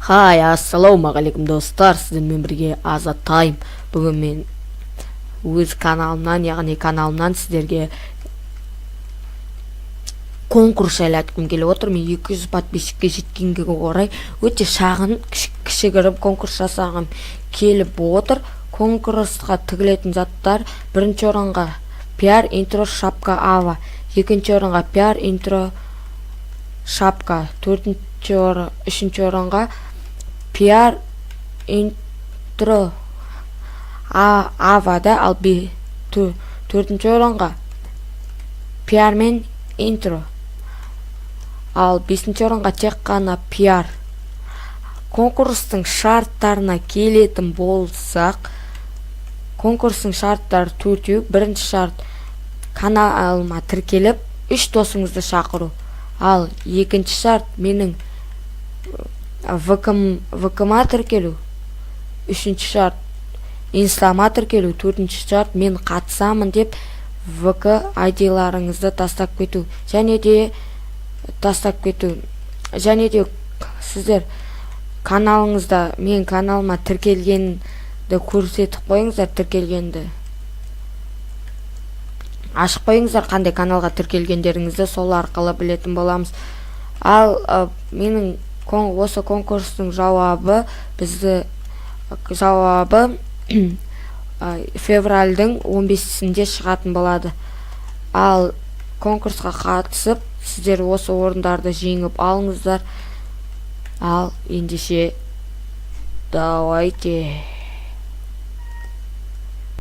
Хай, ассалаумағалейкум, достар! Сіздермен бірге Азат Тайм. Бүгін мен өз каналымнан, яғни каналымнан сіздерге конкурс жайлы айтқым келіп отыр. Мен 200 подписчикке жеткенге орай өте шағын, кішігірім конкурс жасағым келіп отыр. Конкурсқа тігілетін заттар: бірінші орынға пиар интро шапка ава, екінші орынға пиар интро шапка, төртінші орын, үшінші орынға пиар интро ава да, ал төртінші орынға пиар мен интро, ал бесінші орынға тек қана пиар. Конкурстың шарттарына келетін болсақ, конкурстың шарттары төртеу. Бірінші шарт: каналыма тіркеліп, үш досыңызды шақыру. Ал екінші шарт: менің ВК-ма тіркелу. Үшінші шарт: инстама тіркелу. Төртінші шарт: мен қатысамын деп ВК айдиларыңызды тастап кету және де сіздер каналыңызда мен каналыма тіркелгенді көрсетіп қойыңыздар, тіркелгенді ашып қойыңыздар. Қандай каналға тіркелгендеріңізді сол арқылы білетін боламыз. Ал менің осы конкурстың жауабы, бізді жауабы февральдың 15-інде шығатын болады. Ал конкурсқа қатысып, сіздер осы орындарды жеңіп алыңыздар. Ал ендеше, давайте.